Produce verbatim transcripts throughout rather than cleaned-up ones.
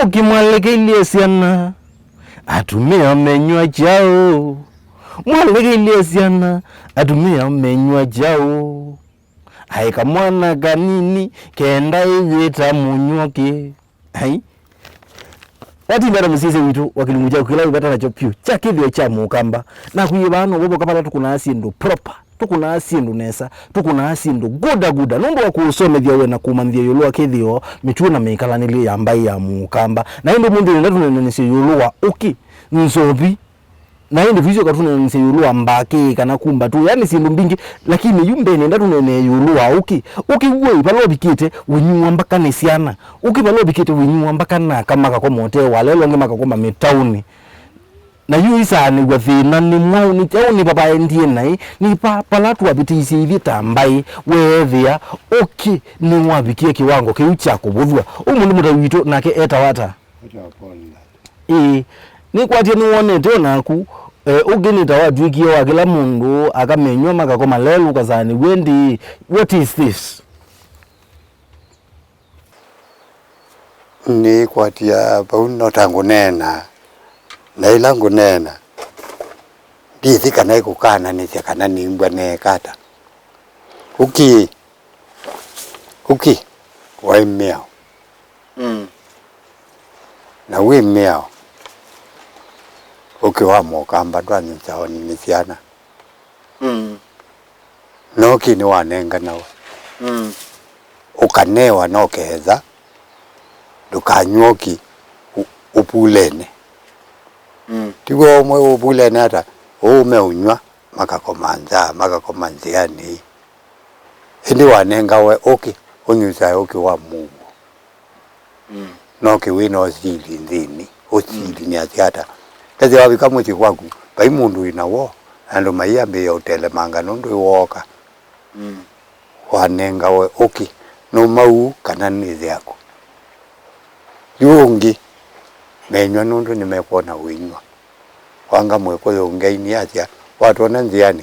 Ũkĩ mwalekeilye syana, atumĩa menyw'a kyaũ? Mwalekeilye syana, atumĩa menyw'a kyaũ? Aĩ kamwana kanini, kenda ĩw'ĩta mũnyw'ũkĩ. Ai. Watinda na mũsyaĩĩsya witũ wa kĩlungu kyaku kĩla wĩ vata nakyo vyũ kya kĩthĩo kya mũkamba. Naku yĩ vaa no wĩvoka vala tũkũnaa syĩndũ proper. Tũkũnaa syĩndũ nesa, tũkũnaa syĩndũ guda guda, nũndũ wa kũũsomethya we na kũũmanyĩthya ĩũlũ wa kĩthĩo, mĩtuo na mĩkalanĩlye ya mbaĩ ya mũkamba. Na ĩndĩ ũmũnthĩ nĩenda tũneenanĩsye ĩũlũ wa ũkĩ, nzovi, na ĩndĩ tũisyoka tũneenanĩsye ĩũlũ wa mbakĩ kana kumbatũ, yani syĩndũ mbingĩ, lakini yu mbee nĩenda tũneenee ĩũlũ wa ũkĩ. Ũkĩ w'o ĩ vala ũvikĩte wĩnyuwa mbaka nĩ syana, ũkĩ vala ũvikĩte wĩnyuwa mbaka na aka makakoma ũtee wa ala ĩla ũngĩ makakoma mĩtaũnĩ. Na yu isaanĩw'a thĩna nĩ mwaũ? Nĩ kyaũ? Nĩ va vaendie naĩ? Nĩ va vala twavĩtĩisye ithyĩ ta mbaĩ? Weethĩa ũkĩ nĩwavikie kĩwango kĩu kya kũvũthw'a. Ũmũnthĩ mũtavi witũ nake etawa ata? Etawa Paul Ngai. Ĩĩ. Nĩkwatya nĩwonete o naku, eh, ũkĩ nĩ ta watw'ĩkie wa kĩla mũndũ, akamenyw'a makakoma lelũ kasaanĩw'e ndĩ. What is this? Nĩkwatya vau no ta ngũneena, na ĩla ngũneena, ndyĩsĩ kana ĩkũkananĩsya kana nĩmbwa neeka ata. Ũkĩ, ũkĩ waĩ mĩao. Mm. Na wĩ mĩao, ũkĩ wa mũkamba ndwanyusawa nĩ syana. Mm. No ũkĩ nĩwanenganawa. Mm. Ũkanewa no ketha ndũkanyw'e ũkĩ ũ-, ũpulene. Mm. Tiw'o ũmwe ũpulene ata, ũũme ũnyw'a, makakoma nza, makakoma nzĩanĩ. Ĩndĩ wanengawe ũkĩ, ũnyusae ũkĩ wa mũuo. Mm. No kĩwĩ na ũsili nthĩnĩ. Ũsili nĩ ati ata? Kethĩwa wavika mũsyĩ kwaku, vai mũndũ wĩ na woo, na andũ maiambĩĩa ũtelemanga nũndũ wooka. Mm. Wanengawe ũkĩ, nũmau kana nĩ ĩthe yaku. Yu ũngĩ, menyw'a nũndũ nĩmekwona ũinyw'a. Wanga Mwĩkũyũ Ngai nĩasya, watwona nzĩanĩ,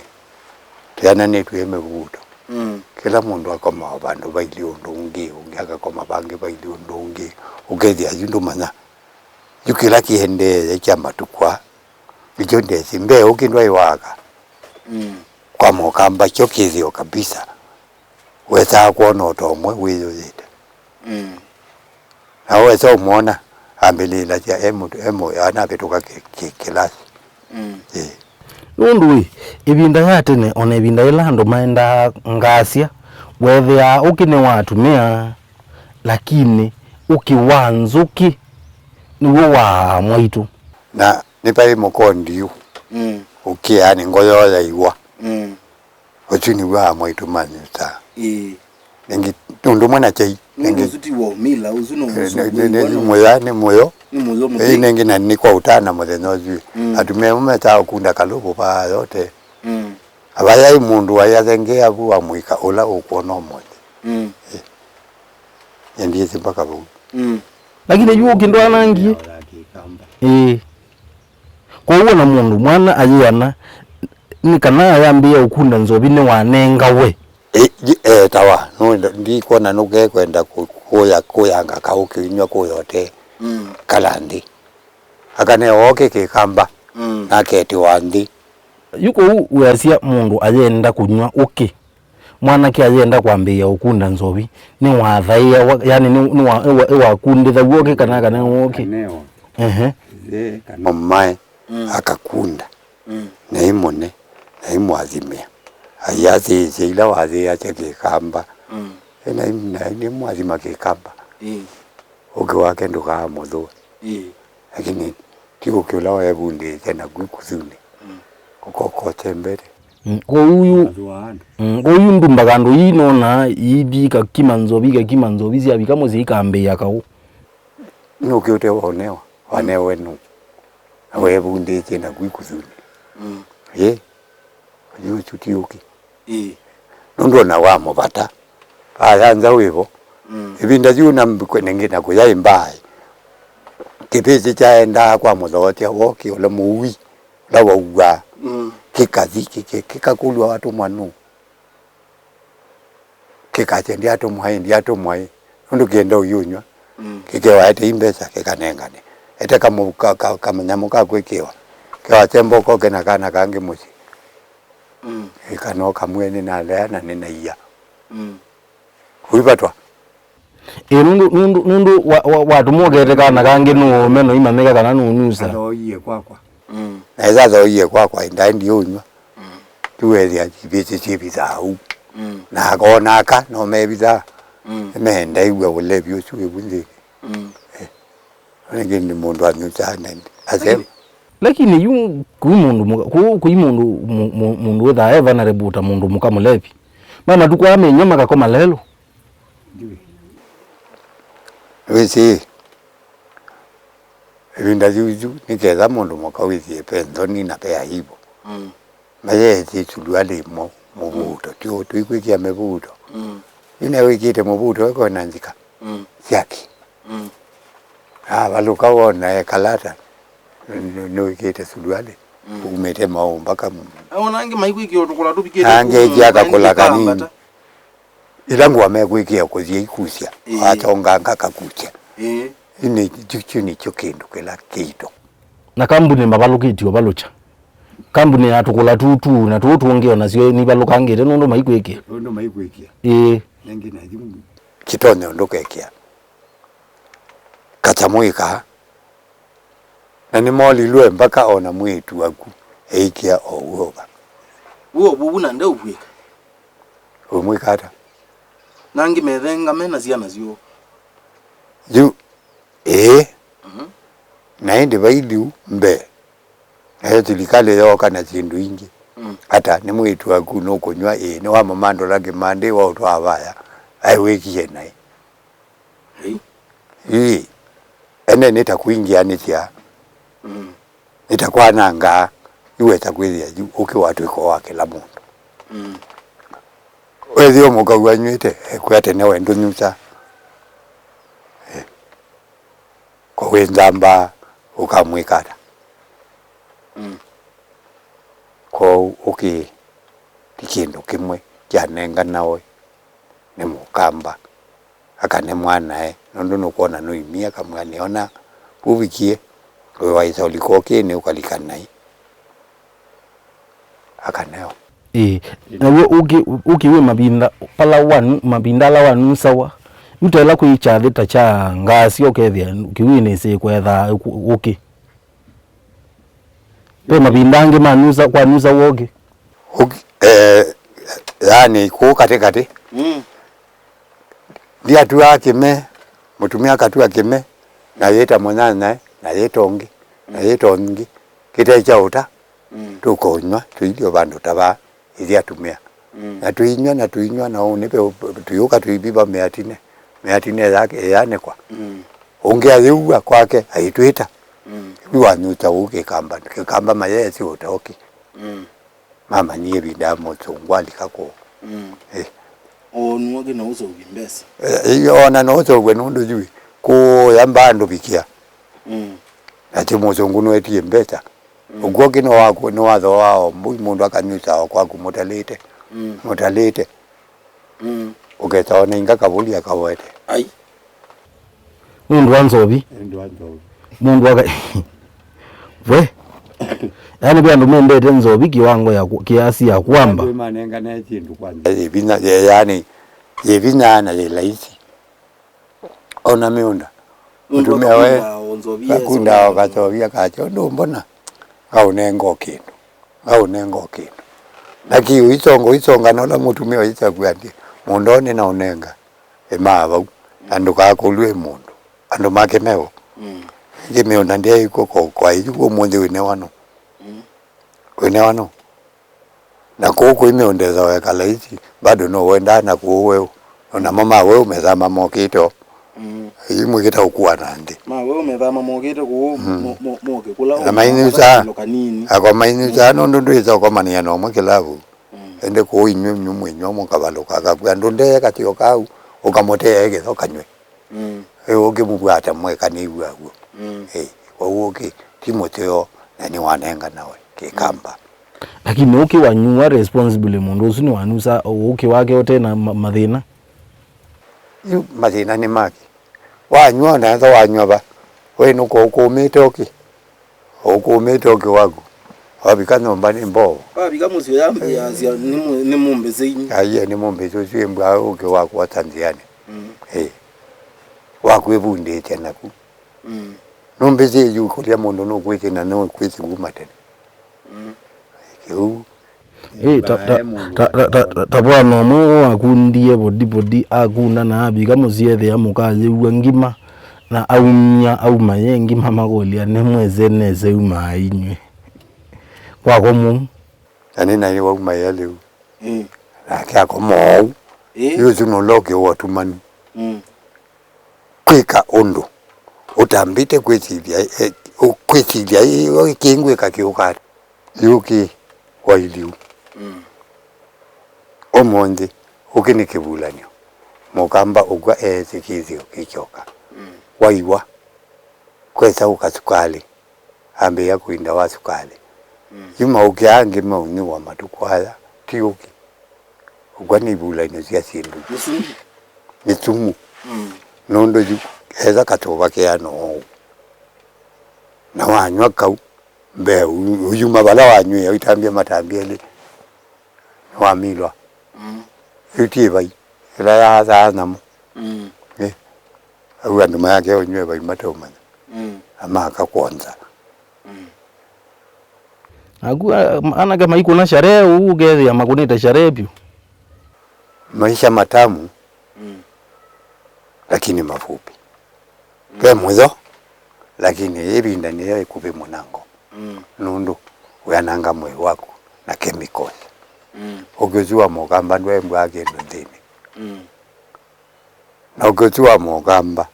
tũyananĩtw'e mĩvuuto. Mm. Kĩla mũndũ akomaa vandũ vailyĩ ũndũ ũngĩ, ũngĩ akakoma vangĩ vailyĩ ũndũ ũngĩ, ũkethĩa yu ndũmanya. Yu kĩla kĩendee kya matukũ aa, nĩkyo ndesĩ, mbee ũkĩ ndwaĩ waka. Mm. Kwa mũkamba kyo kĩthĩo kabisa. Wesaa kwona o ta ũmwe wĩyũyĩte. Mm. Na wesa ũmwona, ambĩlĩĩlasya e mũndũ, e mũ-, anavĩtũka kĩ-, kĩ-, kĩlasi. Mm. Ĩĩ. Nũndũ ĩ, ĩvinda ya tene, o na ĩvinda yĩla andũ maendaa ngasya, weethĩaa ũkĩ nĩ wa atumĩa, lakini ũkĩ wa nzũkĩ nĩw'o wa aamwaitũ. Na nĩ vaĩ mũkondi yu, mm, ũkĩaa nĩ ngoyo yaiwa. Mm. Ũsu nĩw'o aamwaitũ manyusaa. Ĩĩ. Nĩngĩ, nĩ ũndũ ũmwe na kyai. Nũndũ nĩngĩ, ũsu ti wa ũmila, ũsu no eh, mũsu-, nĩ, nĩ, nĩ, nĩ mũya, nĩ mũyo. Nĩ mũyo mũthĩ. Ĩĩ, nĩngĩ na nĩ kwa ũtana mũthenya ũsu. Mm. Atumĩa amwe metaa ũkunda kalũvũ vaa yote. Mm. Avayaĩ mũndũ waĩ athengea vu wa mũika ũla ũkwona ũmũnthĩ. Mm. Ĩĩ. Nyendiĩsĩ mpaka vau. Mm. Lakini yu ũkĩ ndwanangie. Ya Kĩkamba. Ĩĩ. Kwoou o na mũndũ mwana ayĩana, nĩ kana ayambĩĩa ũkunda nzovi nĩwanengawe. Ĩ, ĩ, etawa, nũ-, ndikwona nũkekwenda kũ-, kũya, kũyanga kaũ kĩinywa kũya ũtee, mm, kala nthĩ. Akaneo oke Kĩkamba, mm, naketiwa nthĩ. Yu kũu weasya mũndũ ayenda kũnyw'a ũkĩ. Mwanake ayenda kwambĩĩa ũkunda nzovi, nĩwathaĩawa, yani nĩ, nĩwa-, ĩwa-, ĩwakundĩthaw'a ũkĩ kana, kana ũkĩ? Anewa. Ehe. Ĩthe kana mamae, mm, akakunda. Mm. Na imũne, na imwathimĩa. Aiathĩĩsya ila wathĩĩasya Kĩkamba. Mm. E, na im-, na nĩmwathima Kĩkamba. Ĩĩ. Ũkĩ wake ndũkaamũthũe. Ĩĩ. Lakini ti ũkĩ ũla weevundĩĩsya naku ikuthunĩ. Mm. Ũkokotembete. Mm, kwoou yu, mm, kwoou yu ndumbaga andũ ii nonaa iithi ikakima nzovi, ikakima nzovi, syavika mũsyĩ ikambĩĩa kaũ. Nũkĩ ũte wanewa? Mm. Wanewe nũ? Na weevundĩĩsye naku ikuthunĩ. Mm. Ĩ? Yu ũsu ti ũkĩ. Ĩĩ. Nũndũ o na wa mũvata. Aya nza wĩvo. Mm. Ĩvinda yu na mb-, nĩngĩ na kũyaĩ mbaĩ. Kĩvĩsĩ kyaendaa kwa mũthootya wokĩ ũla mũui, ũla wauaa. Mm. Kĩkathi, kĩ-, kĩ-, kĩkakũlw'a watũmwa nũũ? Kĩkasya, "Ndyatũmwa ĩ, ndyatũmwa ĩ," nũndũ kĩenda ũyũnyw'a. Mm. Kĩkewa ete i mbesa, kĩkanengane. Ete kamũ-, ka, ka, kamanyamũ ka kwĩkĩwa. Kewa tembo koke na kana kangĩ mũsyĩ. Mm. Ĩkano kamwe nĩ nalea na nĩ naia. Mm. Ũivatwa? Ĩ, nũndũ, nũndũ, nũndũ wa, wa, watũma ũkete kana kangĩ nũũme noimanyĩka kana nũũnyusa. Athooie kwakwa. Mm. Na ĩsa athooie kwakwa, ndaendie ũnywa. Mm. Tuwethĩa ivĩsĩ syĩvithaa ũu. Mm. Na akona aka no mevithaa. Mm. Nĩmenda ĩw'a ũlevi ũsu wĩ vu nthĩnĩ. Mm. Eh. Nĩngĩ nĩ mũndũ anyusaa nende. Asema. Lakini yu kũi mũndũ mũka, kũ-, kũi mũndũ, mũ-, mũ-, mũndũ wĩthaa e vulnerable ta mũndũ mũka mũlevi. Ma matukũ aa menywa makakoma lelũ. Wĩsĩ, ĩvinda yu, yu, nĩ ketha mũndũ mũka wĩthĩe pe nthoni na pe aibu. Mm. Mayeetie suluali ĩmwe mũvuto, ti ũũ tũikwĩkĩa mĩvuto. Mm. Yu newĩkĩte mũvuto ĩkona nzika. Mm. Syaki. Mm. Avalũka wona ekalata, nĩ-, nĩwĩkĩte suluali. Mm. Umĩte maũũ mpaka mu-, ona angĩ maikwĩkĩa ũtũkũla tũvikĩte angĩ kũu, ĩkya kakũla kanini. Ĩla ngũa mekwĩkĩa kũthiĩ ikusya, ĩĩ, watonganga kakusya. Ĩĩ. Yu nĩ, kyu, kyu nĩkyo kĩndũ kĩla kĩito. Na kambunĩ mavalũkĩtye ũvalũkya. Kambunĩ ya tũkũla tutu na tũũ tũngĩ o nasyo nĩivalũkangĩte nũndũ maikwĩkĩa. Nũndũ maikwĩkĩa. Ĩĩ. Nengĩ na yu. Kĩtonya ũndũ kekĩa. Katamwĩkaa. Na nĩmolilwe mbaka o na mwĩĩtu waku eĩkĩa o w'o va. W'o vuvu na ndeũvw'ĩka. Ũmwĩka ata? Na angĩ methengame na syana syoo. Yu, ĩĩ. Mhm. Na ĩndĩ vai liu mbee. Nayo silikalĩ yooka na syĩndũ ingĩ. Mm. Ata, nĩ mwĩĩtu waku nũkũnyw'a? Ĩĩ. Nĩwamũmandũla kĩmandĩ waũtwaa vaya. Aĩ wĩkie naĩ. Ĩĩ. Ĩĩ. Ene nĩ ta kũingĩanĩsya. Mm. Nĩ ta kwanangaa. Yu wesa kwĩthĩa yu ũkĩ watw'ĩka wa kĩla mũndũ. Mm. Wethĩwa mũkau anyw'ĩte, ekwĩa tene we ndũnyusa. Eh. Ko wĩ nzamba ũkamwĩka ata? Mm. Kwoou ũkĩ ti kĩndũ kĩmwe kyanenganawe nĩ mũkamba. Akane mwanae, nũndũ nũkwona nũimie akamwĩa, nĩona ũvikie, ndũĩwaĩsa ũlika ũkĩnĩ ũkalika naĩ. Akaneo. Ĩĩ. Naw'o ũkĩ, ũkĩ wĩ mavinda, pala wanu, mavinda ala wanusawa, yu tela kwĩ kyathĩ ta kya ngaasi ũkethĩa kĩw'ĩnĩ ĩsĩ kwethaa ũkĩ. Ve mavinda angĩ manusa, kwanusa wokĩ. Ũkĩ, eh, yaani kũu katĩ katĩ. Mm. Ndiatuaa kĩme, mũtumĩa akatua kĩme, na yĩta mũnyanyae, na yĩta ũngĩ, na yĩta ũngĩ. Kĩte kya ũta, mm, tũkonywa tũilyo vandũ ta vaa. Ithyĩ atumĩa. Mm. Na tũinyw'a na tũinyw'a na ũnĩ ve tũyũka tũiviva mĩatine. Mĩatine yake ĩyanĩkwa. Mm. Ũngĩ ayĩw'a kwake aitwĩta. Mm. Yu wanyuta ũu kĩkamba, kĩkamba mayeesi ũtaũki. Mm. Mamanyie ĩvinda ya mũsũngũ alika kũu. Mm. Eh. Ũnũoke na ũseũvye mbesa. Eh, ona no ũseũvwe nũndũ yu kũũya mbaa ndũvikĩa. Mm. Na ti mũsũngũ nũetie mbesa. Mm. Ũkw'o ũkĩ nĩwaku-, nĩwathooaa o mbũi, mũndũ akanyusaa o kwaku mũtalĩte. Mm. Mũtalĩte. Mm. Ũkesa ona inga kavũli akawete. Ai. Nũndũ wa nzovi. Nũndũ wa nzovi. Mũndũ aka-, we. Yaani, ve andũ mendete nzovi kiwango ya ku-, kiasi ya kwamba. Andũ manenganae syĩndũ kwa nzovi. Yĩ vinya, yĩ, yaani, yĩ vinya na yĩ laisi. Ona mĩũnda. Mũndũ mũtumĩa we, akakundaa o nzovi, akakundaa o nzovi, kasovia kake, ũndũ mbona ngaũnenga o kĩndũ, ngaũnenga o kĩndũ. Na kiu isongo, isonga na ũla mũtumĩa ũyĩsakua nthĩ, mũũnda ũũ nĩnaũnenga, ĩmaa vau, na ndũkakũlw'e mũndũ, andũ make mevo. Mm. Ĩngĩ mĩũnda ndyaĩkw'o kwa, kwa ĩyu, ũmũnthĩ wĩnewa nũ? Mm. Wĩnewa nũ? Na kũu kwĩ mĩũnda ĩthooeka laisi, bado no wendaa na kũu weũ. Onamo ma weũ methama mokĩte o. Mm. Ĩĩ mwĩkĩta ũkua na nthĩ. Ma weũ methama mokĩte kũu, mm, mo-, mo-, moke kũla na mainyusaa, kanini. Ako mainyusaa nũndũ ndwĩsa ũkomanĩa na ũmwe kĩlavu. Mm. Ĩndĩ kũu inyw'ĩ nyu mwĩnyw'a mũkavalũka, akakwĩa ndũndee katĩo kau, ũkamũtea ĩkĩtho kanywe. Mm. Ĩ ũkĩmũvwata mweka nĩw'aw'o. Mm. Ĩ, kwoou ũkĩ ti mũteo na nĩwanenganawe kĩkamba. Mm. Lakini ũkĩ wanyuwa responsibly mũndũ ũsu nĩwanusa ũkĩ wake ũte na ma-, mathĩna? Yu mathĩna nĩ make. Wanywa, na ethwa wanywa va, we nũko ũkũmĩte ũkĩ? Ũkũmĩte ũkĩ waku. Wavika nyũmba nĩ mboo. Wavika mũsyĩ yambĩĩasya, "Nĩ mũ-, nĩ mũmbĩsĩ inyu." Aiye, nĩ mũmbĩsĩ ũsu ĩmbwa ũkĩ waku ata nzĩanĩ. Mm. Ĩ. Wakwĩvundĩtya naku. Mm. Nũmbĩsĩ yu kũlya mũndũ nũkwĩsĩ na nũkwĩsĩ kuma tene. Mm. Kĩu. Ĩ, ta, ta, ta, ta, ta, ta, ta vwana ũmwe wakundie vodi vodi, akuna na avika mũsyĩ ethĩa mũkayĩw'a ngima, na aumya, auma ye ngima makũlya, "Nĩ mwĩsĩ nĩsĩ umaa inyw'ĩ?" Kwakwa mũu. Na nĩ naĩ wauma ye lĩu. Ĩ. Nake akoma ũu. Ĩ. Yu ũsu nũla ũkĩ ũatumanu. Mm. Kwĩka ũndũ ũtambĩte kwĩsilya, eh, ũ-, kwĩsilya, ĩ, kĩngwĩka kĩũka ata? Yũkĩ wailiu. Mm. Ũmũnthĩ, ũkĩ nĩ kĩvulanyo. Mũkamba ũkw'a eesĩ kĩthĩo kĩkyoka. Mm. Waiwa, kwesa ũka sukalĩ, ambĩĩa kũinda wa sukalĩ. Mm. Yu maũkĩ angĩ maunĩwa matukũ aya, ti ũkĩ. Ũkw'a nĩ ivulanyo sya syĩndũ. Nĩ sumu. Nĩ sumu. Mm. Nũndũ yu, esa katũva keana ũu. Na wanyw'a kau, mbee, u-, ũyuma vala wanyw'ĩe, ũitambya matambya elĩ, nĩwamilwa. Mm. Yu ti ĩvai, ĩla yathaa nyamũ. Mm. Ĩ, au andũ mayake ũnywa ĩvai mateũmanya. Mm. Amaka kwonza. Mm. Naku, a-, anake maikũna sherehe, ũu ũkethĩa makũnĩte sherehe vyũ. Maisha matamu, mm, lakini mafupi. Mm. Ve mũyo, lakini ĩvinda nĩyo ĩkuvĩ mũnango. Mm. Nũndũ wĩananga mwĩĩ waku na chemicals. Mm. Ũkĩ ũsu wa mũkamba ndwembwaa kĩndũ nthĩnĩ. Mm. Na ũkĩ ũsu wa mũkamba,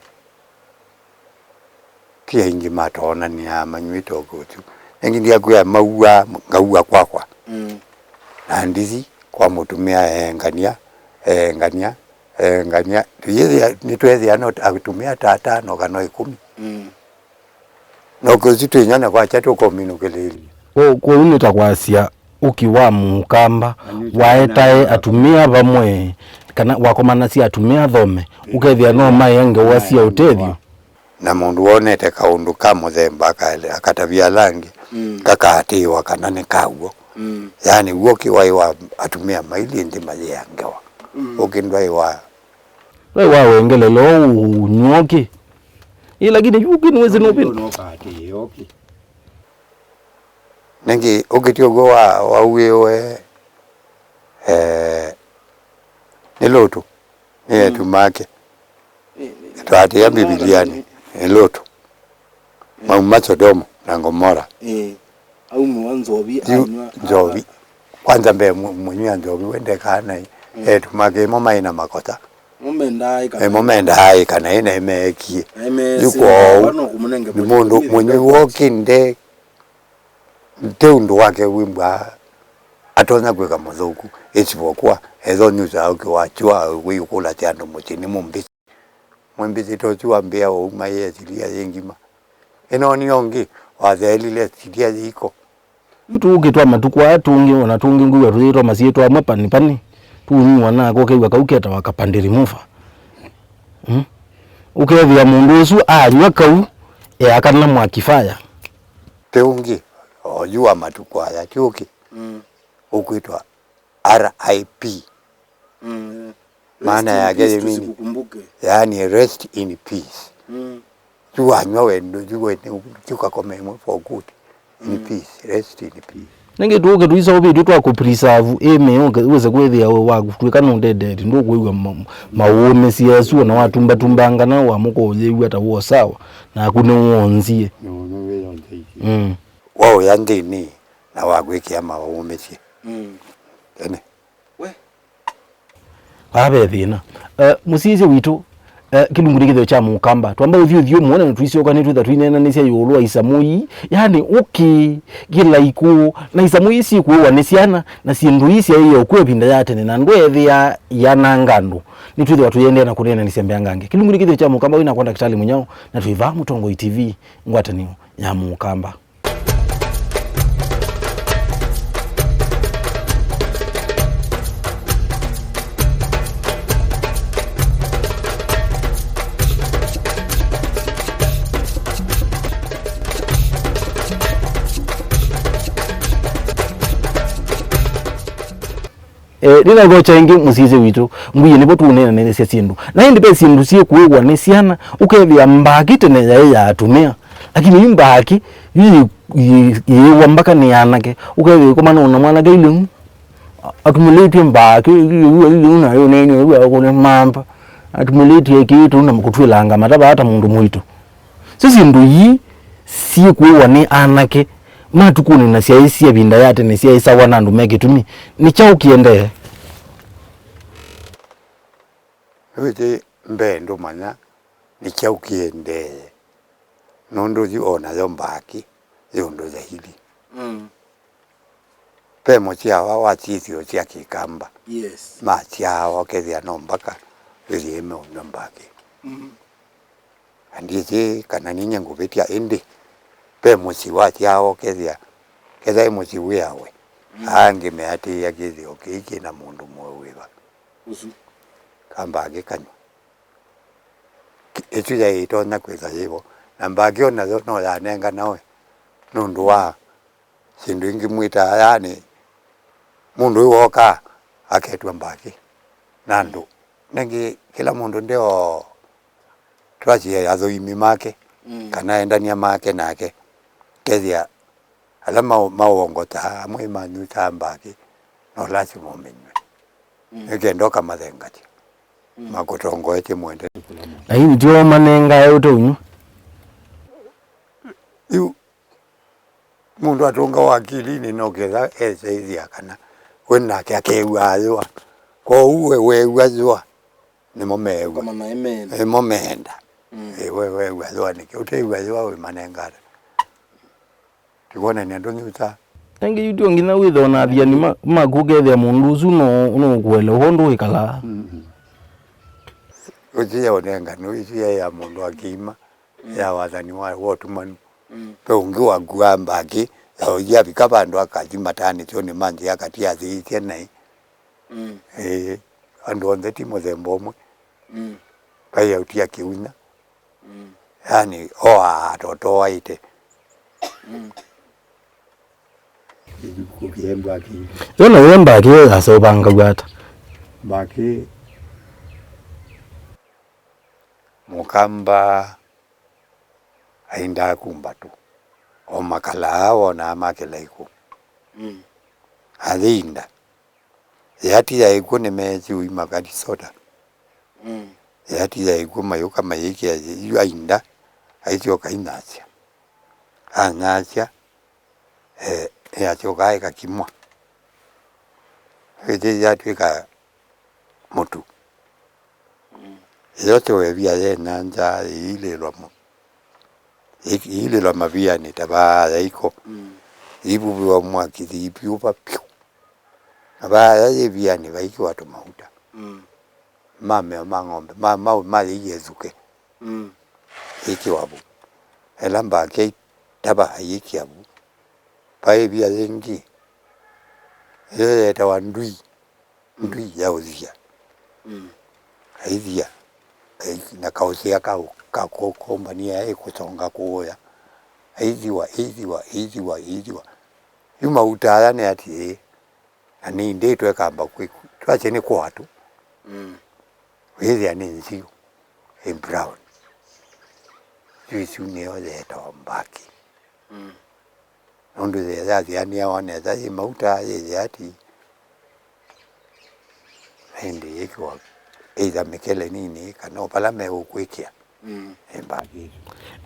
ti aingĩ matoonanĩaa manyw'ĩte ũkĩ ũsu. Nĩngĩ ndiakwĩa mauaa, ngauwa kwakwa. Mm. Na ndisi kwa mũtumĩa eengania, eengania, eengania. Tũyĩthĩa, nĩtwethĩa no atumĩa ta atano kana ĩkũmi. Mm. Na ũkĩ ũsu twĩnyona kwakya tũkominũkĩlĩĩlya. Kwoou nĩ ta kwasya, ũkĩ wa mũkamba waetae atumĩa vamwe, kana wakomanasya atumĩa athome, ũkethĩa no maĩa ngewa sya ũtethyo. Na mũndũ wonete kaũndũ ka mũthemba aka-, akatavya ala angĩ, mm, kakaatĩĩwa kana nĩ ka w'o. Mm. Yaani, w'o ũkĩ waĩ wa atumĩa mailĩ nthĩ mayĩĩa ngewa. Mm. Ũkĩ ndwaĩ wa, ndwaĩ wa wengelelo ũnywa ũkĩ. Ĩ, lakini yu ũkĩ nĩwĩsĩ nũvĩndũ. Nĩngĩ ũkĩ ti ũw'o wa, wauĩwe, eh, nĩ Lũtũ, nĩ, mm, etu make. Ĩ, ĩ, twatĩa Mbivilianĩ, nĩ Lũtũ. Mm. Mauma Sodomu na Ngomora. Ĩ, aumĩwa nzovi, yu anywa, nzovi. A, a. Kwanza mbee mũ-, mũnywi wa nzovi we ndekaa naĩ. Mm. Etu make mo maĩ na makosa. Mo mendaa ĩka. Eh, mo mendaa ĩka naĩ na ĩmeekie. Na ĩmeesĩ, yu kwoou, no kũmũnenge nĩ mũndũ mũnywi wokĩ nde Nte ũndũ wake wĩmbwa atonya kwĩka mũthũku, ĩsivokuwa, ethwa nyusaa ũkĩ wa kyũa wĩyũkũlasya andũ mũsyĩ nĩ mũmbĩsĩ. Mũmbĩsĩ ta ũsu wambĩa ũu maĩ esilia yĩ ngima. Ĩno nĩ ũngĩ wathelile silia yĩiko. Yu tũũkĩ twa matukũ aa tũngĩ, o na tũngĩ ngwĩw'a tũyĩtwa masyĩtwa amwe pani pani. Tũũnyuwa nako ũkew'a kau ketawa kapandĩ remover. Mm? Ũkethĩa mũndũ ũsu anywa kau, eakana mwaki faya. Ti ũngĩ, oyu wa matukũ aya, ti ũkĩ. Mm. Ũkwĩtwa R I P. Mm. Maana yake nĩ nini? Rest in peace, tusikumbuke. Yaani, rest in peace. Mm. Yu wanywa wendo, yu wene, yu kakome ĩmwe for good. In, mm, peace, rest in peace. Nĩngĩ tũũkĩ tũiseũvĩtw'e twa kũ preserve ĩ mĩĩ, ũke-, wĩse kwĩthĩa we waku twĩka nũndendete, ndũkwĩw'a ma-, maũũmĩsye asu, ona watumbatũmbanga na wamũka ũyĩw'a ta wĩ o sawa, naku nĩwonzie. Nĩ ũndũ wĩyonzeisye. Mm. Waũya nthĩnĩ na wakwĩkĩa maũũmĩsye. Mm. Tene. We. Vaa ve thĩna. Eh, mũsyaĩĩsya witũ, eh, kĩlungu nĩ kĩthĩo kya mũkamba. Twamba ũthyũthyũ mũno na tũisyoka nĩtwĩtha tũineenanĩsya ĩũlũ wa isamũ ii. Yaani, ũkĩ, kĩlaikũ, na isamũ ii syĩkũĩwa nĩ syana, na syĩndũ ii syaĩe ũkw'a ĩvinda ya tene, na ndweethĩaa iyananga andũ. Nĩtwĩthĩwa tũiendeea na kũneenanĩsya mbeangange. Kĩlungu nĩ kĩthĩo kya mũkamba wĩ nakwa Ndakĩtalĩ Mũnyao, na twĩ vaa Mũtongoi T V, ngwatanĩo ya mũkamba. Eh, nĩnathokya ĩngĩ mũsyaĩĩsya witũ, ngwĩe nĩvo tũũneenanĩsya syĩndũ. Na ĩndĩ ve syĩndũ syĩkũĩwa nĩ syana, ũkethĩa mbaki tene yaĩ ya atumĩa. Lakini yu mbaki, yu yĩ-, yĩ-, yĩĩwa mbaka nĩ anake. Ũkethĩa ĩkomana na mwanake ilĩu, atumũlĩtye mbaki, ilĩu, ilĩu nayo nene, ĩu akũne mamba. Atumũlĩtye kĩĩtu na kũtwĩlanga matavaa ta mũndũ mũito. Syo syĩndũ ii syĩkũĩwa nĩ anake matukũnĩ na syaĩ sya ĩvinda ya tene syaĩsawa na andũ me kĩtumi. Nĩ kyaũ kĩendee? Wĩthĩ mbee ndũmanya nĩ kyaũ kĩendee, nũndũ yu o nayo mbaki yĩ ũndũ yaili. Mm. Ve mũsyawa wa syĩthĩo sya Kĩkamba. Yes. Masyawa ũkethĩa no mbaka wĩthĩe meũnyw'a mbaki. Mm. Na ndyĩsĩ kana ninyie ngũvĩtya, ĩndĩ ve mũsyĩ wasyawa ũkethĩa, kethĩa ĩ mũsyĩ wĩawe, mm, angĩ meatĩĩa kĩthĩo kĩĩ kĩ na mũndũ mũe wĩva. Ũsu. Kamba akĩkanywa. Ki-, ĩsu yaĩ ĩtonya kwĩtha yĩvo. Na mbaki o nayo no yanenganawe nũndũ wa syĩndũ ingĩ mwĩtaa, yaani, mũndũ ũyũ wokaa aketw'a mbaki na andũ. Nengĩ kĩla mũndũ ndeo twasye athũimi make, mm, kana endania make nake, kethĩa ala mau-, mawongotaa amwe manyutaa mbaki, no lasima ũmĩnyw'e. Mm. Nĩkenda ũkamathengatya. Mm. Makũtongoetye mwende. Na yu tyo manengae ũteunywa. Yu mũndũ atũngawa akilinĩ no ketha eseithya kana we nake akew'a ayũa. Kwoou we weew'a yũa, nĩmo meew'a. Kama maĩ menda. Nĩmo meenda. Mm. Ĩ, we weew'a yũa nĩkĩ? Ũteew'a yũa wĩmanengata. Tikwonania ndũnyuta. Ĩngĩ yu tyo nginya wĩthĩwe na athiani ma-, maku ũkethĩa mũndũ ũsu no, no ũkũelewa ũndũ wĩkalaa. Mm-hmm. Ũsu ya ũnengani, ũsu ya, ya mũndũ akĩima. Mm. Ya wathani wa, wa ũtumanu. Mm. Ve ũngĩ wakuaa mbaki, ya ũyavika vandũ akathi matanĩtyo nĩ manthĩ akati athĩĩsye naĩ. Mm. Ĩĩ, andũ onthe ti mũthemba ũmwe. Mm. Vai autia kĩunya. Mm. Yaani, oa atotoaĩte. Mm. Kũkĩe mbaki. Yo nayo mbaki yaseũvangaw'a ata? Mbaki. Mũkamba aindaa kumbatũ, o makalaa wonaa makĩla ĩkũ. Mm. Ayĩinda. Yati ya ĩkw'ũ nĩmeetie ũima kati soda. Mm. Yati ya ĩkw'ũ mayũka mayĩkĩa yu ainda, aisyoka ainasya. Anyasya, eh, yasyoka ĩkakimwa. Ĩthi yatw'ĩka mũtu. Mm. Ĩyo tyo ĩvia yĩ na nza, ĩilĩlwa mu-, ĩ-, ĩilĩlwa mavianĩ ta vaa yaiko. Mm. Ĩivuvĩwa mwaki, ĩivyũva vyũ. Na vaa yĩ ĩvianĩ vaikĩwa tũmauta. Mm. Ma meo ma ng'ombe, ma, ma, ma yĩie ĩthuke. Mm. Yĩkĩwa vu. Ĩla mbakĩ aitava ayĩkĩa vu. Vai ĩvia yĩngĩ. Ĩyo yetawa ndui. Ndui ya ũthia. Mm. Aithia, ai-, na kaũsĩa ka, ka kũ-, kũmbania ĩ kũsonga kũũya. Aithiwa, aithiwa, aithiwa, aithiwa. Yu mauta aya nĩ atĩĩ, na nĩ indĩtwe kamba kwĩ-, twasye nĩ kwatũ. Mm. Wĩthĩa nĩ nziũ, ĩ brown. Yu ĩsu nĩyo yetawa mbaki. Mm. Nũndũ yĩyathianĩawa nesa yĩ mauta, yĩ yati, ĩndĩ yĩkĩwa either mĩkele nini kana o vala meũkwĩkĩa. Mm. Ĩ mbaki.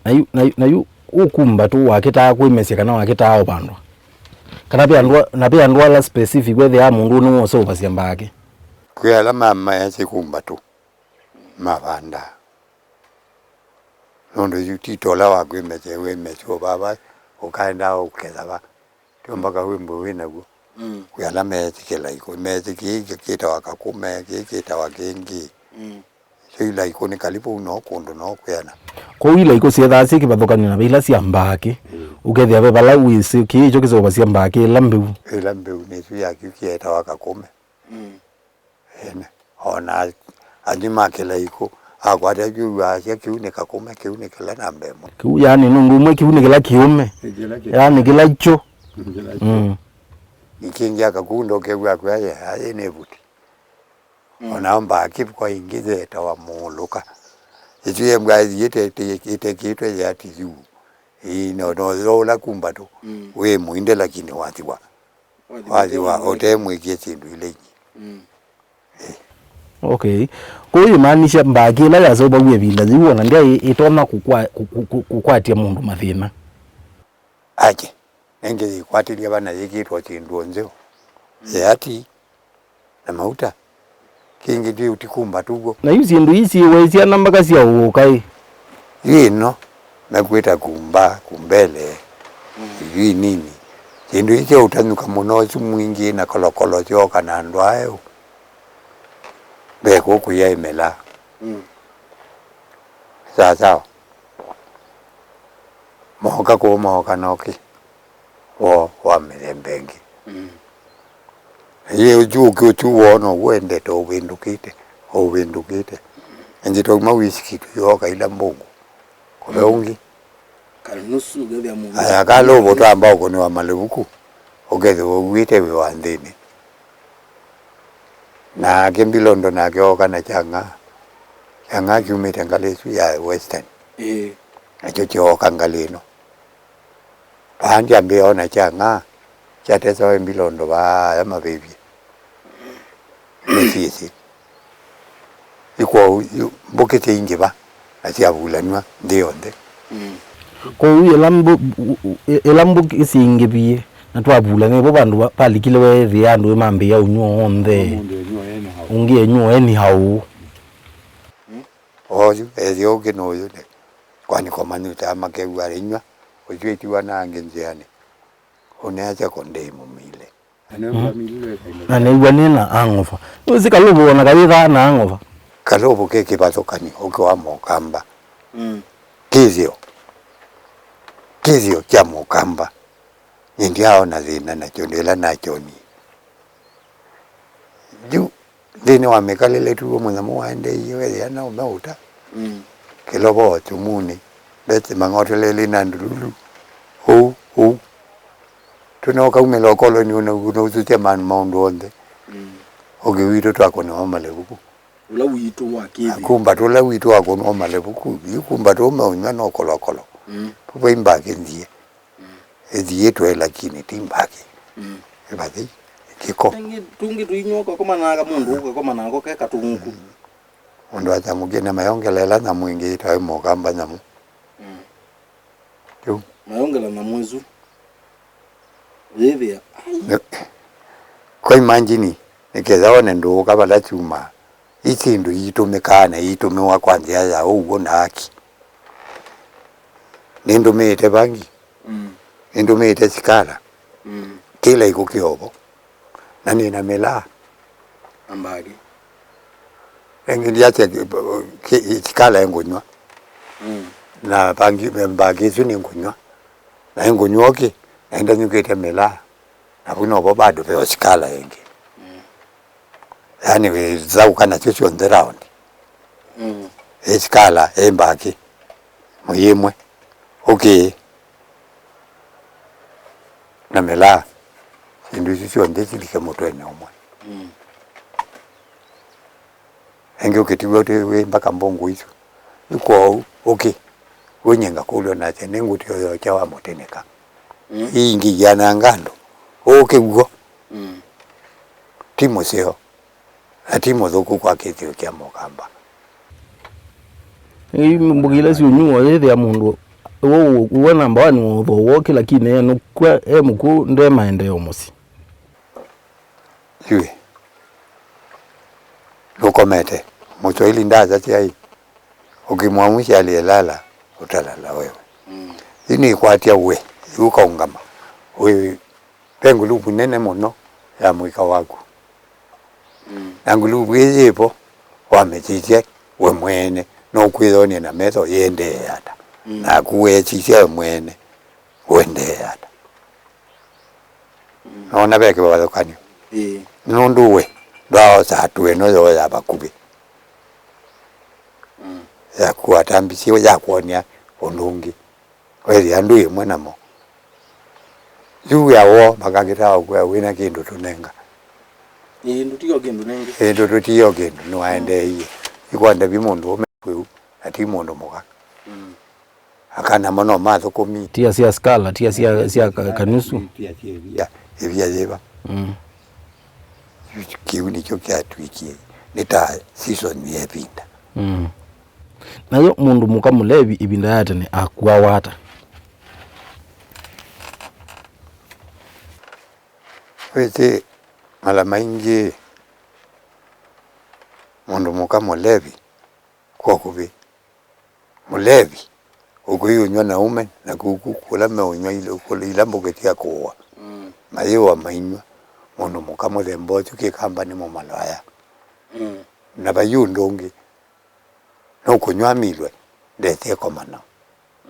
Na yu, na yu, na yu ũkumba tu wakĩtaa kwĩmesya kana wakĩtaa ũvandwa? Kana ve andũ a-, na ve andũ ala specific wethĩaa mũndũ nĩwe ũseũvasya mbaki? Kwĩ ala ma-, maesĩ kumba tu mavandaa. Nũndũ yu ti ta ũla wa kwĩmesya wĩmesya o vava, ũkaenda ũketha va. Ti mpaka wĩmbwe wĩ naw'o. Mm. Kwĩ ala meetĩkĩla iko, meetĩkĩĩkya kĩtawa kakũme, kĩĩ kĩtawa kĩngĩ. Mm. Syo ila ikũnĩka livu no kũndũ no kwĩana. Kwoou ila ikũ syethaa syĩ kĩvathũkany'o na ila sya mbakĩ. Mm. Ũkethĩa ve vala wĩsĩ kĩĩ kyo kĩseũvasya mbakĩ ĩla mbĩu. Ĩla mbĩu nĩsyo yakyu kĩetawa kakũme. Mm. Ene. Ona athi ma kĩla ikũ akwata kyuwasya kĩu nĩ kakũme, kĩu nĩ kĩla namba ĩmwe. Kĩu yaani nũndũ ũmwe kĩu nĩ kĩla kĩũme. Nĩ kĩla kĩ- Yaani kĩla kyo. Nĩ kĩla kyo. Mm. Kĩngĩ akakunda ũkew'a akwĩa, "Aye, aye nĩ vuti." Mm. Ona mbaki kwa ingĩ yetawa mũũlũka. Ĩsu yembwa ĩthiĩte ĩte-, ĩtekĩtwe yati yu. Ĩĩ, no, no, no ũla kumba tu. Mm. Wĩ mũinde lakini wathiwa. Wathiwa, wathiwa, ũtemwĩkie syĩndũ ila ingĩ. Mm. Okay. Kwoou yĩmaanisya mbaki ĩla yaseũvaw'e ĩvinda yĩu ona ndyaĩ ĩtonya kũkwa-, kũ-, kũ-, kũ-, kũkwatya mũndũ mathĩna? Aje, nengĩ yĩkwatĩlya vana yĩkĩtwa syĩndũ o nzeo. Mm. Yati na mauta. Kĩngĩ ndiũti kumba tuw'o. Na yu syĩndũ ii syĩwaĩ syana mbaka sya ũũka ĩ? Yu ĩno, mekwĩta kumba, kumbele, mm, sijui nini. Syĩndũ ii sya ũtanyũka mũno, ũsu mwingĩ na kolokolo syooka na andũ aeũ. Mbee kũkũ yaĩ mĩlaa. Mm. Sawa sawa. Mooka kũu, mooka na ũkĩ woo wa mĩthemba ĩngĩ. Mm. Yĩ ũsu ũkĩ ũsu woo now'o wendete, ũvĩndũkĩte, ũvĩndũkĩte. Ĩngĩ twauma wĩsikitu yooka ila mbũngũ. Kũve, mm, ũngĩ. Kana nusu ũkethĩa mũndũ. Aya, kalũvũ twamba ũkũnĩwa malĩvuku, ũkethĩwa ũw'ĩte wĩ wa nthĩnĩ. Nake Mbilondo nake ooka na kyang'aa. Kyang'aa kyumĩte ngalĩ ĩsu ya Western. Ĩĩ. Nakyo kyooka ngalĩ ĩno. Vaa ndyambĩĩa ona kyang'aa, kyatesawa Mbilondo vaa aya mavĩvye. Nĩsyĩsĩ. Yu kwoou, yu, mbũkĩ syaingĩva na syavulanw'a nthĩ yonthe. Mm. Kwoou ĩla mbũ-, ĩla mbũkĩ syaingĩvie na twavulany'a vo vandũ va-, valikile weethĩa andũ mambĩĩa ũnyw'a onthe. Mũndũ enywa anyhow. Ũngĩ enywa anyhow. Mm. Oyu, ethĩa ũngĩ nũyũ, ne-, kwani komanyutaa makew'a inywa, ũsu ĩtiwa na angĩ nzĩanĩ. Ũneasya ko ndĩ mũmile. Na nĩw'a nĩ na hangover. Nĩwĩsĩ kalũvũ ona kayĩthaa na hangover. Kalũvũ ke kĩvathũkany'o ũkĩ wa Mũkamba. Mm. Kĩthĩo. Kĩthĩo kya Mũkamba. Nyie ndyaaona thĩna nakyo ndĩ ĩla nakyonie. Yu nthĩnĩ wa mĩkalĩle tu mũnyamũ waendeeie wethĩa no meũta. Mm. Kĩlovo o kyumunĩ, mbete mang'otelelĩ na ndululu. Ũu, ũu. Tũna ũkaumĩla ũkolonĩ ũna, ũna ũthũkya man-, maũndũ onthe. Mm. Ũngĩ witũ twakũnĩwa malĩvuku. Ũla witũ wa kĩthĩ. Kumba tũla witũ wakũnĩwa malĩvuku, yu kumba tũu meũnyw'a no kolokolo. Mm. Vai mbakĩ nzie. Mm. Ĩthiĩtwe lakini ti mbakĩ. Mm. Ĩvathi kĩko. Tũngĩ, tũngĩ tũinywa ũkakoma naka mũndũ ũkakoma nako ke katũngũ. Mũndũ atamũkie na mayongela ĩla nyamũ ĩngĩ ĩtawe Mũkamba nyamũ. Mm. Kĩu. Mayongela nyamũ ĩsu. Ũyĩthĩa. Nĩ-, kwa imagine, nĩketha wone ndũũka vala syumaa. Ii syĩndũ iitũmĩkaa na iitũmĩwa kwa nzĩa ya ũw'o na haki. Nĩndũmĩĩte vangi. Mm. Nĩndũmĩĩte sikala. Mm. Kĩla ikũ kĩovo. Na nĩ na mĩlaa. Na mbakĩ. Ĩngĩ ndiasya ki-, ki-, sikala ĩngũnyw'a. Mm. Na vangi, mbakĩ ĩsu nĩngũnyw'a. Na ĩngũnyw'a ũkĩ, na ĩndanyũkĩte mĩlaa. Na vu novo bado veo sikala ĩngĩ. Mm. Yaani wĩthaũka nasyo syonthe round. Mm. Ĩ sikala, ĩ mbakĩ, mũyĩmwe, ũkĩ, na mĩlaa, syĩndũ isu syonthe silike mũtwenĩ ũmwe. Mm. Ĩngĩ ũkĩtiw'a ũtĩ wĩ mbaka mbũngũ isu. Yu kwoou, ũkĩ, wĩnyenga kũlw'a nasya, nĩ ngũtĩ ũyokya wa mũtĩnĩka. Mm. Ii ingĩ iananga andũ. Ũkĩ w'o. Mm. Ti mũseo. Na ti mũthũku kwa kĩthĩo kya Mũkamba. Ĩĩ, mbũkĩ ila syũnyuwa yĩthĩa mũndũ, we, we namba one wa ũthooa woo kĩla kine, nũkw'a e mũkw'ũ, nde maendeeo mũsyĩ. Yu ĩ, ndũkomete, Mũswaili ndasasya ĩ, "Ukimwamsha aliyelala, utalala wewe." Mm. Yu nĩkwatya we, yu ũkaũngama, wĩ, ve nguluvu nene mũno ya mũika waku. Mm. Na nguluvu ĩĩ yĩvo, wamĩsisya we mwene, nũkwĩyonia na metho yĩendee ata. Mm. Naku weesisya we mwene, ũendee ata. Mm. Nona ve kĩvathũkany'o. Ĩĩ. Nũndũ we ndwaaosaa tu ĩno yoo ya vakuvĩ. Mm. Yaku watambisye ya kwony'a ũndũ ũngĩ. Wethĩa ndwĩ ĩmwe namo. Yu wĩa woo, makakĩtaa ũkwĩa wĩna kĩndũ tũnenga. Ĩĩ, ndũtiyo kĩndũ nengĩ. Ĩĩ, ndũ tũtiyo kĩndũ, nĩwaendeeie. Ikwandavya mũndũ ũme kwĩu, na ti mũndũ mũka. Mm. Akana mo no mathũkũmi. Tia sya skala, tia sya, sya ka-, kanusu. Tia sya ĩvia. Ya, ĩvia yĩva. Mm. Kĩu nĩkyo kyatw'ĩkie. Nĩ ta season ya ĩvinda. Mm. Nayo mũndũ mũka mũlevi ĩvinda ya tene akuawa ata? Wĩsĩ, mala maingĩ mũndũ mũka mũlevi, kwa ũkuvĩ, mũlevi ũkwĩyũnyw'a na ũme, na kuku kũla meũnyw'a il-, kũla ila mbũkĩ sya kũũa, mm, mayĩwa mainyw'a. Mũndũ mũka mũthemba ũsu kĩkamba nĩ mũmalwaya. Mm. Na vai ũndũ ũngĩ, nũkũnyw'a amilwe, ndesĩ ĩkomano.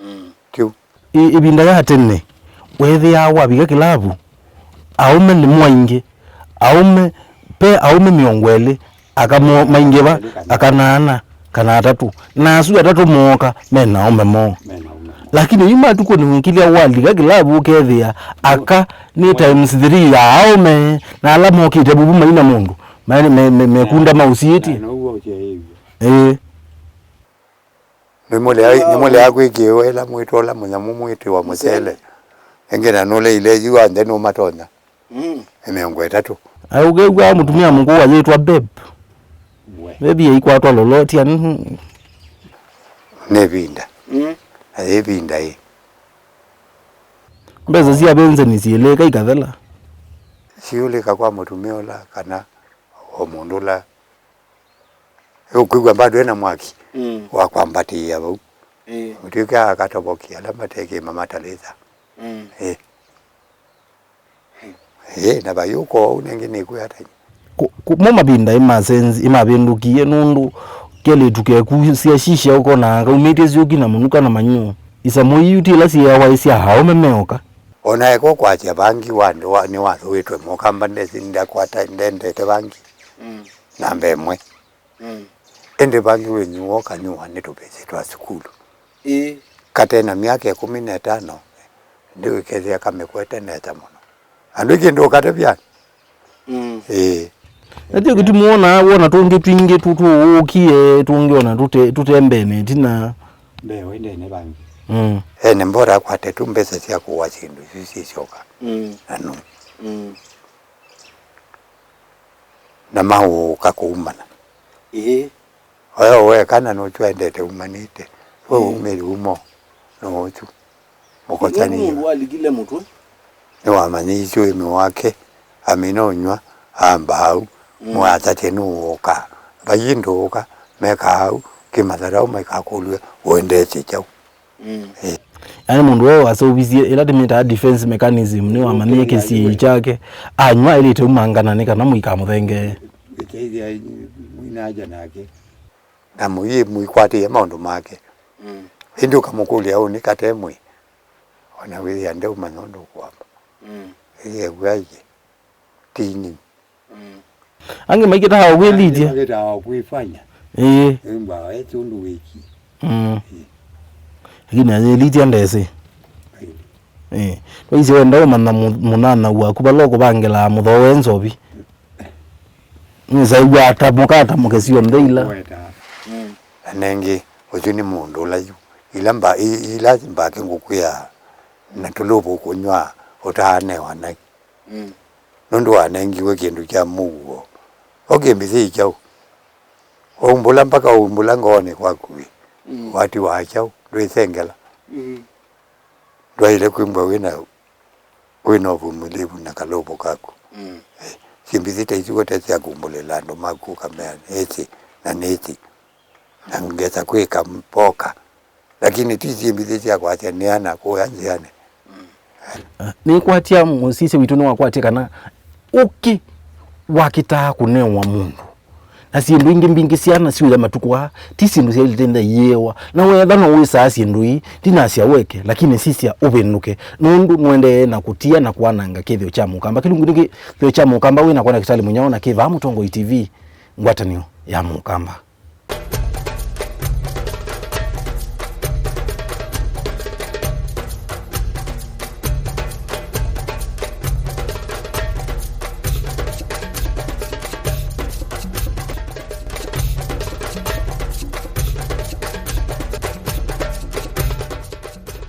Mm. Kĩu. Ĩ-, ĩvinda ya tene, weethĩaa wavika kĩlavu, aũme nĩmo aingĩ. Aũme, ve aũme mĩongo ĩlĩ, aka mo-, maingĩva, aka na ana, kana atatũ. Na asu atatũ mooka, me na aũme moo. Me na aũme moo. Lakini yu matukũnĩ ũkilya walika kĩlavu ũkethĩa, aka nĩ times three ya aũme, na ala mokĩte vuvu maina mũndũ, me, me, me, mekunda maũsiĩtye. Na now'o ũsyaĩĩw'e. Ĩĩ. Nĩmũlea, nĩmũlea kwĩkĩĩwa ĩla mwĩtwa ũla mũnyamũ mwĩtĩwa mũsele. Ĩngĩ na nũleile yu onthe nũmatonya. Mm. Nĩ mĩongo ĩtatũ. Aũkew'a mũtumĩa mũkũũ ayĩtwa Beb. We. Beb yaikwatwa lolotia, mhm. Nĩ ĩvinda. Mm. Na yĩ ĩvinda ĩ. Mbesa sya venzeni syĩlĩka ikathela. Siũlĩka kwa mũtumĩa ũla kana o mũndũ ũla Ũkwĩw'a bado ena mwaki, mm, wa kwambatĩĩa vau. Ĩĩ. Ũtw'ĩke akatobokia ala matekĩma matalĩsa. Mm. Ĩĩ. Ĩĩ, na vayũka ũu nengĩ nĩkwĩa ata? Ku-, ku-, mo mavinda ĩmasenzi-, ĩmavĩndũkie nũndũ kelĩtu keku sya shisha ũkona kaumĩtye syũki na mũnuka na manyuo. Isamũ iu ti ila syĩawa ĩ sya aũme meoka. Ona eka ũkwatya vangi wa, wa, nĩwathũĩtwe mũkamba ndesi ndakwata ndendete vangi. Mm. Namba ĩmwe. Mm. Ĩndĩ vangi wĩnyuwa ũkanyuwa nĩ tũvĩsĩ twa sukulu. Ĩĩ. Kate na myaka ĩkũmi na ĩtano, ndĩwĩkethĩa kamĩkwete nesa mũno. Andũ ĩkĩ ndũkatevya? Mm. Ĩĩ. Na kyo kĩtumi wonaa, wona tũngĩ twingĩ tũ-, tũũkie, tũngĩ ona tũte-, tũtembee na ĩtina. Mbee wendene vangi. Mm. Ene mbora akwate tu mbesa sya kũwa syĩndũ isu syĩsyoka. Mm. Na nũ. Mm. Na maũka kũumana. Ĩĩ. Oyo weka na nũtwendete umanĩte. We, ĩĩ, umĩli umo. No ũsu. Mũkosani. Nũndũ mũndũ walikile mũtwe. Nĩwamanyĩisye ũĩmĩ wake, amina ũnyw'a, amba au, mm, mwatatye nũũka. Vai ndũũka, meka au, kĩmatharau maikakũlw'e, ũendesye kyaũ? Mm. Eh. Yaani mũndũ ũũ waseũvisye ĩla tĩmĩtaa defense mechanism, nĩwamanyie kĩsiĩi kyake, anyw'a aĩlĩte umangana nĩ kana mũikamũthengee. Ĩkethĩa mwinaja nake. Na mũyĩ mũikwatĩĩa maũndũ make. Mm. Ĩndĩ ũkamũkũlya ũnĩ kate mwĩ, ona wĩthĩa ndeũmanya ũndũ ũkwamba. Mm. Ĩyew'a iye. Ti nyinyi. Mm. Angĩ maikĩtaa o kwĩlĩtya. Angĩ maikĩtaa o kwĩfanya. Ĩĩ. Ĩmba eti ũndũ wĩki. Mm. Ĩĩ. Lakini ayĩlĩtya ndesĩ. Ĩĩ. Ĩĩ. Twaisye wenda ũmanya mũ-, mũnyanyaũ waku vala ũkũvangĩlaa mũthooe nzovi. Nĩsaĩw'a atamũka atamũke syonthe ila. Weta. Mm. Na nengĩ, ũsu nĩ mũndũ ũla yu. Ila mba-, i-, ila mbake ngũkwĩa na tũlũvũ kũnyw'a ũtaanewa nai. Mm. Nũndũ wanengiwe kĩndũ kya mũuo. O kĩmbithĩ kyaũ? Waumbũla mpaka waumbũla ngoonĩ kwaku ĩ. Mm. Wati wa kyaũ? Ndwĩsengela. Mm. Ndwaĩle kwĩmbwa wĩna, wĩna ũvumĩlĩvu na kalũvũ kaku. Mm. Eh, syĩmbithĩ ta isu kote sya kumbũlĩla andũ maku ũkamea nĩsĩ na nĩsĩ. Na ngesa kwĩka mboka. Lakini ti syĩmbithĩ sya kwasya nĩana kũya nzĩanĩ. Ah, nĩkwatya mũsisya witũ nĩwakwatya kana ũkĩ wakĩtaa kũnewa mũndũ. Na syĩndũ ingĩ mbingĩ syana syũya matukũ aa, ti syĩndũ syaĩlĩte nda iĩwa. Na wetha no wĩsaa syĩndũ ii, ndinasya weke, lakini sisya ũvĩndũke. Nũndũ nũendee na kũtia na kwananga kĩthĩo kya mũkamba. Kĩlungu nĩ kĩthĩo kya mũkamba wĩ nakwa na Kitali Mũnyao na kĩ vaa Mũtongoi T V, ngwatanĩo ya mũkamba.